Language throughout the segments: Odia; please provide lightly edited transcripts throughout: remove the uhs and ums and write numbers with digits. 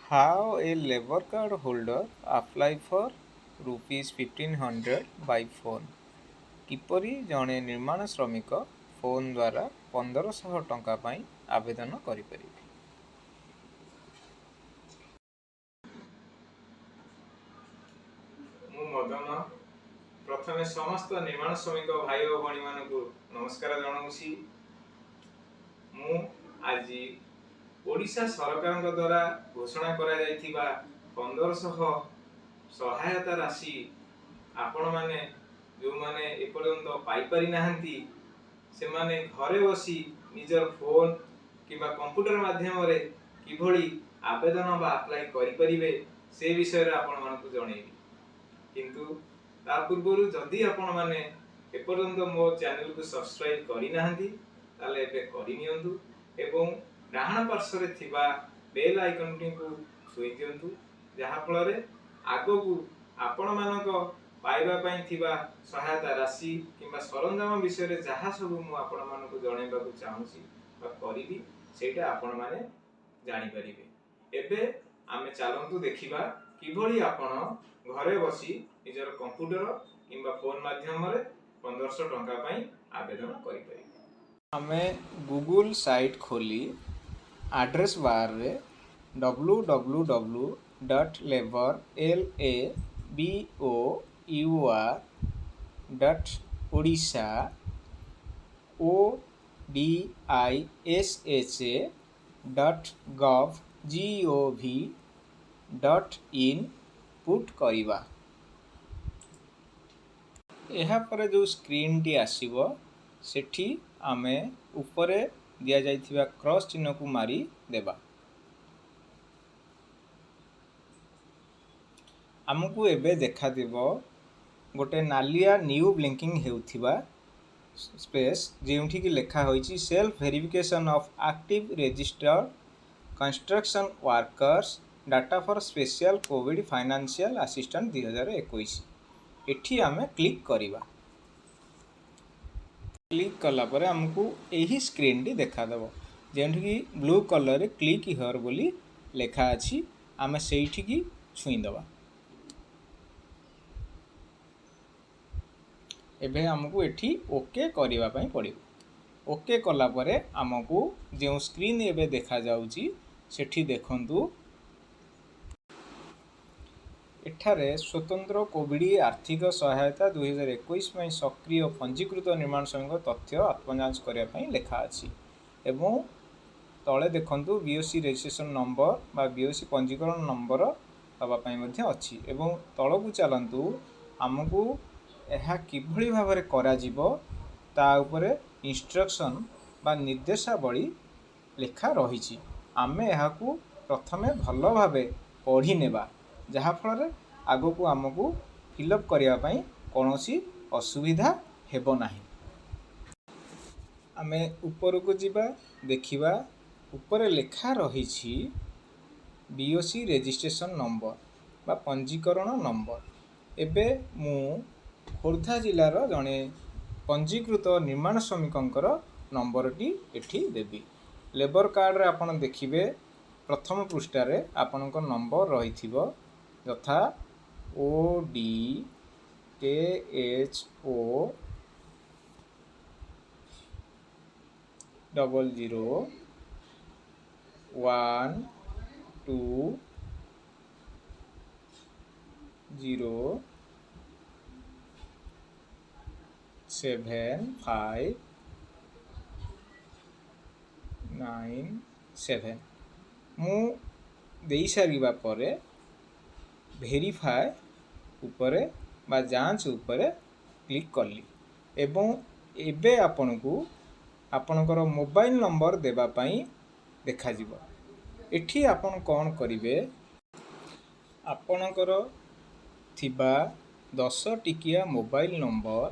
How a labour card holder apply for ₹1500 by phone? କିପରି ଜଣେ ନିର୍ମାଣ ଶ୍ରମିକ ଫୋନ୍ ଦ୍ୱାରା 1500 ଟଙ୍କା ପାଇଁ ଆବେଦନ କରିପାରିବେ? ମୁଁ ମଦନ। ପ୍ରଥମେ ସମସ୍ତ ନିର୍ମାଣ ଶ୍ରମିକ ଭାଇ ଓ ଭଉଣୀମାନଙ୍କୁ ନମସ୍କାର ଜଣାଉଛି। ମୁଁ ଆଜି ଓଡ଼ିଶା ସରକାରଙ୍କ ଦ୍ୱାରା ଘୋଷଣା କରାଯାଇଥିବା 1500 ସହାୟତା ରାଶି ଆପଣମାନେ ଯେଉଁମାନେ ଏପର୍ଯ୍ୟନ୍ତ ପାଇପାରି ନାହାନ୍ତି, ସେମାନେ ଘରେ ବସି ନିଜର ଫୋନ୍ କିମ୍ବା କମ୍ପ୍ୟୁଟର ମାଧ୍ୟମରେ କିଭଳି ଆବେଦନ ବା ଆପ୍ଲାଏ କରିପାରିବେ, ସେ ବିଷୟରେ ଆପଣମାନଙ୍କୁ ଜଣେଇବି। କିନ୍ତୁ ତା ପୂର୍ବରୁ ଯଦି ଆପଣମାନେ ଏପର୍ଯ୍ୟନ୍ତ ମୋ ଚ୍ୟାନେଲକୁ ସବସ୍କ୍ରାଇବ୍ କରିନାହାନ୍ତି, ତାହେଲେ ଏବେ କରିନିଅନ୍ତୁ ଏବଂ ଡାହାଣ ପାର୍ଶ୍ୱରେ ଥିବା ବେଲ୍ ଆଇକନ୍ଟିକୁ ଛୁଇଁ ଦିଅନ୍ତୁ, ଯାହାଫଳରେ ଆଗକୁ ଆପଣମାନଙ୍କ ପାଇବା ପାଇଁ ଥିବା ସହାୟତା ରାଶି କିମ୍ବା ସରଞ୍ଜାମ ବିଷୟରେ ଯାହା ସବୁ ମୁଁ ଆପଣମାନଙ୍କୁ ଜଣାଇବାକୁ ଚାହୁଁଛି ବା କରିବି, ସେଇଟା ଆପଣମାନେ ଜାଣିପାରିବେ। ଏବେ ଆମେ ଚାଲନ୍ତୁ ଦେଖିବା କିଭଳି ଆପଣ ଘରେ ବସି ନିଜର କମ୍ପ୍ୟୁଟର କିମ୍ବା ଫୋନ୍ ମାଧ୍ୟମରେ 1500 ଟଙ୍କା ପାଇଁ ଆବେଦନ କରିପାରିବେ। ଆମେ ଗୁଗୁଲ ସାଇଟ୍ ଖୋଲି address ବାର୍ରେ www.labour labour.Odisha odisha.gov gov.in put କରିବା। ଏହାପରେ ଯେଉଁ ସ୍କ୍ରିନ୍ଟି ଆସିବ, ସେଠି ଆମେ ଉପରେ ଦିଆଯାଇଥିବା କ୍ରସ୍ ଚିହ୍ନକୁ ମାରି ଦେବା। ଆମକୁ ଏବେ ଦେଖାଦେବ ଗୋଟେ ନାଲିଆ ନ୍ୟୁ ବ୍ଲିଙ୍କିଂ ହେଉଥିବା ସ୍ପେସ୍, ଯେଉଁଠିକି ଲେଖା ହୋଇଛି "Self verification of active registered construction workers data for special Covid financial assistance 2021"। ଏଠି ଆମେ କ୍ଲିକ୍ କରିବା। କ୍ଲିକ୍ କଲା ପରେ ଆମକୁ ଏହି ସ୍କ୍ରିନ୍ଟି ଦେଖାଦେବ, ଯେଉଁଠିକି ବ୍ଲୁ କଲର୍ରେ କ୍ଲିକ୍ here ବୋଲି ଲେଖା ଅଛି। ଆମେ ସେଇଠିକି ଛୁଇଁଦେବା। ଏବେ ଆମକୁ ଏଠି ଓକେ କରିବା ପାଇଁ ପଡ଼ିବ। ଓକେ କଲା ପରେ ଆମକୁ ଯେଉଁ ସ୍କ୍ରିନ୍ ଏବେ ଦେଖାଯାଉଛି, ସେଠି ଦେଖନ୍ତୁ, ଏଠାରେ ସ୍ୱତନ୍ତ୍ର କୋଭିଡ଼ ଆର୍ଥିକ ସହାୟତା 2021 ପାଇଁ ସକ୍ରିୟ ପଞ୍ଜୀକୃତ ନିର୍ମାଣ ଶ୍ରମିକ ତଥ୍ୟ ଆତ୍ମଯାଞ୍ଚ କରିବା ପାଇଁ ଲେଖା ଅଛି। ଏବଂ ତଳେ ଦେଖନ୍ତୁ, ବି ଓ ସି ରେଜିଷ୍ଟ୍ରେସନ ନମ୍ବର ବା ବି ଓ ସି ପଞ୍ଜୀକରଣ ନମ୍ବର ଦେବା ପାଇଁ ମଧ୍ୟ ଅଛି। ଏବଂ ତଳକୁ ଚାଲନ୍ତୁ, ଆମକୁ ଏହା କିଭଳି ଭାବରେ କରାଯିବ ତା ଉପରେ ଇନଷ୍ଟ୍ରକ୍ସନ୍ ବା ନିର୍ଦ୍ଦେଶାବଳୀ ଲେଖା ରହିଛି। ଆମେ ଏହାକୁ ପ୍ରଥମେ ଭଲ ଭାବେ ପଢ଼ି ନେବା, ଯାହାଫଳରେ ଆଗକୁ ଆମକୁ ଫିଲ୍ଅପ୍ କରିବା ପାଇଁ କୌଣସି ଅସୁବିଧା ହେବ ନାହିଁ। ଆମେ ଉପରକୁ ଯିବା, ଦେଖିବା ଉପରେ ଲେଖା ରହିଛି ବି ଓ ସି ରେଜିଷ୍ଟ୍ରେସନ ନମ୍ବର ବା ପଞ୍ଜୀକରଣ ନମ୍ବର। ଏବେ ମୁଁ ଖୋର୍ଦ୍ଧା ଜିଲ୍ଲାର ଜଣେ ପଞ୍ଜୀକୃତ ନିର୍ମାଣ ଶ୍ରମିକଙ୍କର ନମ୍ବରଟି ଏଠି ଦେବି। ଲେବର କାର୍ଡ଼ରେ ଆପଣ ଦେଖିବେ, ପ୍ରଥମ ପୃଷ୍ଠାରେ ଆପଣଙ୍କ ନମ୍ବର ରହିଥିବ, ଯଥା ODKHO 0001207597। ମୁଁ ଦେଇସାରିବା ପରେ ଭେରିଫାଏ ଉପରେ ବା ଯାଞ୍ଚ ଉପରେ କ୍ଲିକ୍ କଲି ଏବଂ ଏବେ ଆପଣଙ୍କୁ ଆପଣଙ୍କର ମୋବାଇଲ ନମ୍ବର ଦେବା ପାଇଁ ଦେଖାଯିବ। ଏଠି ଆପଣ କ'ଣ କରିବେ? ଆପଣଙ୍କର ଥିବା 10 ଟିକିଆ ମୋବାଇଲ ନମ୍ବର,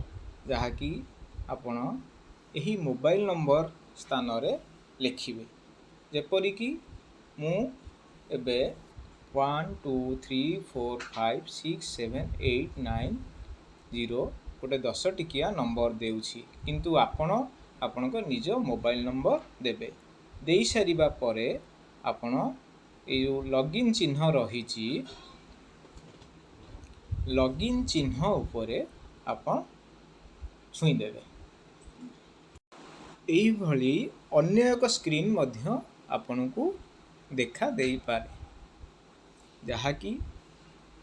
ଯାହାକି ଆପଣ ଏହି ମୋବାଇଲ ନମ୍ବର ସ୍ଥାନରେ ଲେଖିବେ। ଯେପରିକି ମୁଁ ଏବେ 1 2 3 4 5 6 7 8 9 0 ଗୋଟେ 10 ଟିକିଆ ନମ୍ବର ଦେଉଛି, କିନ୍ତୁ ଆପଣ ଆପଣଙ୍କ ନିଜ ମୋବାଇଲ ନମ୍ବର ଦେବେ। ଦେଇସାରିବା ପରେ ଆପଣ ଏଇ ଯେଉଁ ଲଗ୍ଇନ୍ ଚିହ୍ନ ରହିଛି, ଲଗ୍ଇନ୍ ଚିହ୍ନ ଉପରେ ଆପଣ ଛୁଇଁଦେବେ। ଏଇଭଳି ଅନ୍ୟ ଏକ ସ୍କ୍ରିନ୍ ମଧ୍ୟ ଆପଣଙ୍କୁ ଦେଖା ଦେଇପାରେ, ଯାହାକି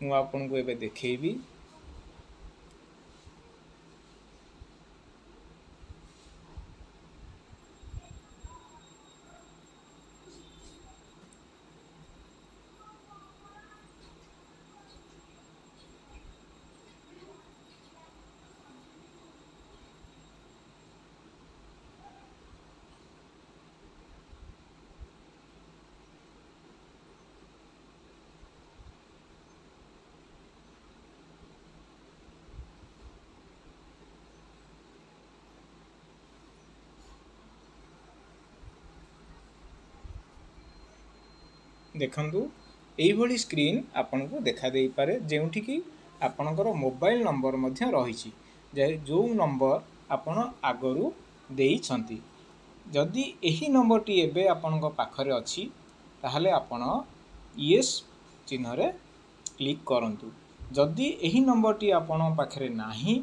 ମୁଁ ଆପଣଙ୍କୁ ଏବେ ଦେଖେଇବି। ଦେଖନ୍ତୁ, ଏଇଭଳି ସ୍କ୍ରିନ୍ ଆପଣଙ୍କୁ ଦେଖା ଦେଇପାରେ, ଯେଉଁଠିକି ଆପଣଙ୍କର ମୋବାଇଲ ନମ୍ବର ମଧ୍ୟ ରହିଛି, ଯେ ଯେଉଁ ନମ୍ବର ଆପଣ ଆଗରୁ ଦେଇଛନ୍ତି। ଯଦି ଏହି ନମ୍ବରଟି ଏବେ ଆପଣଙ୍କ ପାଖରେ ଅଛି, ତାହେଲେ ଆପଣ ୟେସ୍ ଚିହ୍ନରେ କ୍ଲିକ୍ କରନ୍ତୁ। ଯଦି ଏହି ନମ୍ବରଟି ଆପଣଙ୍କ ପାଖରେ ନାହିଁ,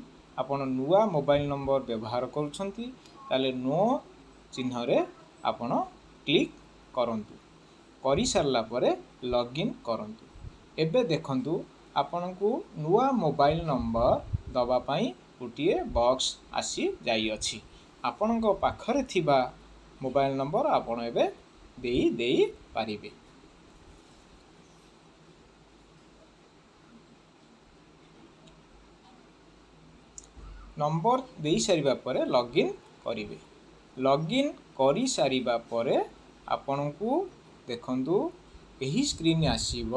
ଆପଣ ନୂଆ ମୋବାଇଲ ନମ୍ବର ବ୍ୟବହାର କରୁଛନ୍ତି, ତାହେଲେ ନୋ ଚିହ୍ନରେ ଆପଣ କ୍ଲିକ୍ କରନ୍ତୁ। କରିସାରିଲା ପରେ ଲଗ୍ଇନ୍ କରନ୍ତୁ। ଏବେ ଦେଖନ୍ତୁ, ଆପଣଙ୍କୁ ନୂଆ ମୋବାଇଲ ନମ୍ବର ଦେବା ପାଇଁ ଗୋଟିଏ ବକ୍ସ ଆସି ଯାଇଅଛି। ଆପଣଙ୍କ ପାଖରେ ଥିବା ମୋବାଇଲ ନମ୍ବର ଆପଣ ଏବେ ଦେଇ ଦେଇପାରିବେ। ନମ୍ବର ଦେଇସାରିବା ପରେ ଲଗ୍ଇନ୍ କରିବେ। ଲଗ୍ଇନ୍ କରିସାରିବା ପରେ ଆପଣଙ୍କୁ ଦେଖନ୍ତୁ, ଏହି ସ୍କ୍ରିନ୍ ଆସିବ,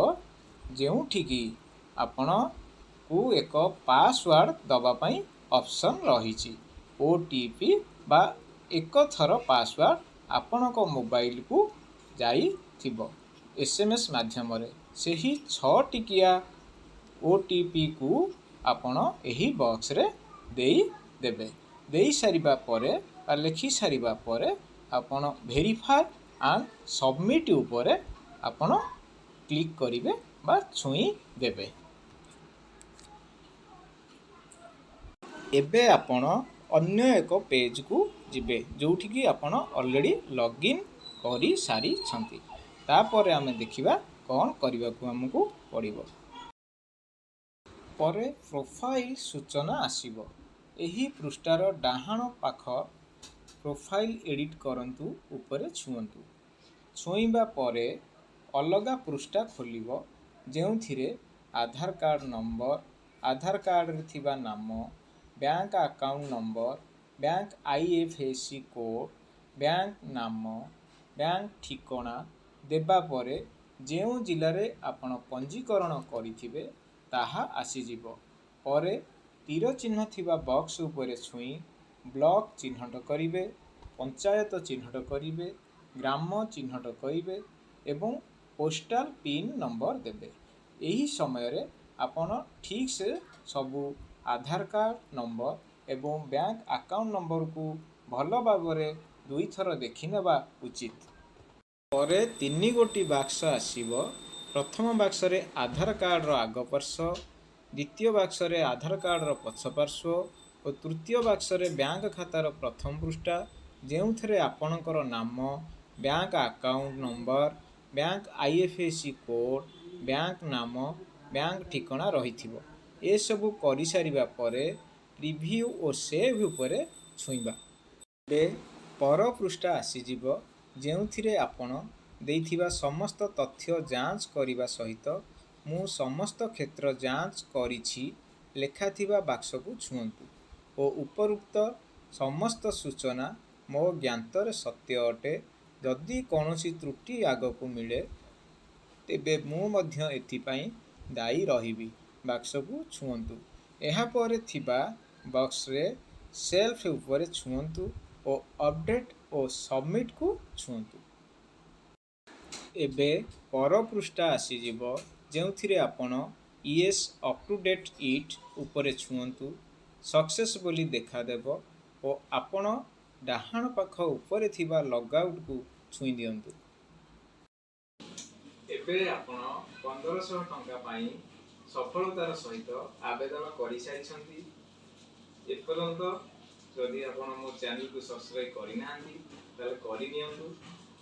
ଯେଉଁଠିକି ଆପଣଙ୍କୁ ଏକ ପାସୱାର୍ଡ଼ ଦେବା ପାଇଁ ଅପସନ୍ ରହିଛି। ଓଟିପି ବା ଏକ ଥର ପାସୱାର୍ଡ଼ ଆପଣଙ୍କ ମୋବାଇଲକୁ ଯାଇଥିବ ଏସଏମଏସ୍ ମାଧ୍ୟମରେ। ସେହି 6 ଟିକିଆ ଓଟିପିକୁ ଆପଣ ଏହି ବକ୍ସରେ ଦେଇଦେବେ। ଦେଇସାରିବା ପରେ ବା ଲେଖି ସାରିବା ପରେ ଆପଣ ଭେରିଫାଏ ଆଣ୍ଡ ସବମିଟ୍ ଉପରେ ଆପଣ କ୍ଲିକ୍ କରିବେ ବା ଛୁଇଁ ଦେବେ। ଏବେ ଆପଣ ଅନ୍ୟ ଏକ ପେଜ୍କୁ ଯିବେ, ଯେଉଁଠିକି ଆପଣ ଅଲରେଡ଼ି ଲଗ୍ଇନ୍ କରିସାରିଛନ୍ତି। ତାପରେ ଆମେ ଦେଖିବା କ'ଣ କରିବାକୁ ଆମକୁ ପଡ଼ିବ। ପରେ ପ୍ରୋଫାଇଲ୍ ସୂଚନା ଆସିବ। ଏହି ପୃଷ୍ଠାର ଡାହାଣ ପାଖ ପ୍ରୋଫାଇଲ୍ ଏଡ଼ିଟ୍ କରନ୍ତୁ ଉପରେ ଛୁଅନ୍ତୁ। ଛୁଇଁବା ପରେ ଅଲଗା ପୃଷ୍ଠା ଖୋଲିବ, ଯେଉଁଥିରେ ଆଧାର କାର୍ଡ଼ ନମ୍ବର, ଆଧାର କାର୍ଡ଼ରେ ଥିବା ନାମ, bank account number, bank IFSC code, bank ନାମ, ବ୍ୟାଙ୍କ ଠିକଣା ଦେବା ପରେ ଯେଉଁ ଜିଲ୍ଲାରେ ଆପଣ ପଞ୍ଜୀକରଣ କରିଥିବେ ତାହା ଆସିଯିବ। ପରେ ତୀର ଚିହ୍ନ ଥିବା ବକ୍ସ ଉପରେ ଛୁଇଁ ବ୍ଲକ ଚିହ୍ନଟ କରିବେ, ପଞ୍ଚାୟତ ଚିହ୍ନଟ କରିବେ, ଗ୍ରାମ ଚିହ୍ନଟ କରିବେ ଏବଂ ପୋଷ୍ଟାଲ ପିନ୍ ନମ୍ବର ଦେବେ। ଏହି ସମୟରେ ଆପଣ ଠିକ୍ସେ ସବୁ ଆଧାର କାର୍ଡ଼ ନମ୍ବର ଏବଂ ବ୍ୟାଙ୍କ ଆକାଉଣ୍ଟ ନମ୍ବରକୁ ଭଲ ଭାବରେ ଦୁଇଥର ଦେଖିନେବା ଉଚିତ। ପରେ ତିନି ଗୋଟି ବାକ୍ସ ଆସିବ। ପ୍ରଥମ ବାକ୍ସରେ ଆଧାର କାର୍ଡ଼ର ଆଗ ପାର୍ଶ୍ୱ, ଦ୍ୱିତୀୟ ବାକ୍ସରେ ଆଧାର କାର୍ଡ଼ର ପଛ ପାର୍ଶ୍ୱ ଓ ତୃତୀୟ ବାକ୍ସରେ ବ୍ୟାଙ୍କ ଖାତାର ପ୍ରଥମ ପୃଷ୍ଠା, ଯେଉଁଥିରେ ଆପଣଙ୍କର ନାମ, bank account number, bank IFSC code, bank ନାମ, ବ୍ୟାଙ୍କ ଠିକଣା ରହିଥିବ। ଏସବୁ କରିସାରିବା ପରେ ପ୍ରିଭ୍ୟୁ ଓ ସେଭ୍ ଉପରେ ଛୁଇଁବା। ଏବେ ପର ପୃଷ୍ଠା ଆସିଯିବ, ଯେଉଁଥିରେ ଆପଣ ଦେଇଥିବା ସମସ୍ତ ତଥ୍ୟ ଯାଞ୍ଚ କରିବା ସହିତ ମୁଁ ସମସ୍ତ କ୍ଷେତ୍ର ଯାଞ୍ଚ କରିଛି ଲେଖାଥିବା ବାକ୍ସକୁ ଛୁଅନ୍ତୁ ଓ ଉପରୋକ୍ତ ସମସ୍ତ ସୂଚନା ମୋ ଜ୍ଞାତରେ ସତ୍ୟ ଅଟେ, ଯଦି କୌଣସି ତ୍ରୁଟି ଆଗକୁ ମିଳେ ତେବେ ମୁଁ ମଧ୍ୟ ଏଥିପାଇଁ ଦାୟୀ ରହିବି ବାକ୍ସକୁ ଛୁଅନ୍ତୁ। ଏହାପରେ ଥିବା ବକ୍ସରେ ସେଭ୍ ଉପରେ ଛୁଅନ୍ତୁ ଓ ଅପଡ଼େଟ୍ ଓ ସବମିଟ୍କୁ ଛୁଅନ୍ତୁ। ଏବେ ପର ପୃଷ୍ଠା ଆସିଯିବ, ଯେଉଁଥିରେ ଆପଣ ୟେସ୍, ଅପଡେଟ୍ ଇଟ୍ ଉପରେ ଛୁଅନ୍ତୁ। ସକ୍ସେସ୍ ବୋଲି ଦେଖାଦେବ ଓ ଆପଣ ଡାହାଣ ପାଖ ଉପରେ ଥିବା ଲଗ୍ଆଉଟ୍କୁ ଛୁଇଁ ଦିଅନ୍ତୁ। ଏବେ ଆପଣ 1500 ଟଙ୍କା ପାଇଁ ସଫଳତାର ସହିତ ଆବେଦନ କରିସାରିଛନ୍ତି। ଏପର୍ଯ୍ୟନ୍ତ ଯଦି ଆପଣ ମୋ ଚ୍ୟାନେଲକୁ ସବସ୍କ୍ରାଇବ୍ କରିନାହାନ୍ତି, ତାହେଲେ କରିନିଅନ୍ତୁ।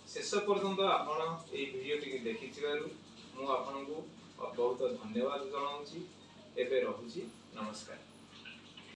ଶେଷ ପର୍ଯ୍ୟନ୍ତ ଆପଣ ଏଇ ଭିଡ଼ିଓଟିକୁ ଦେଖିଥିବାରୁ ମୁଁ ଆପଣଙ୍କୁ ବହୁତ ଧନ୍ୟବାଦ ଜଣାଉଛି। ଏବେ ରହୁଛି, ନମସ୍କାର।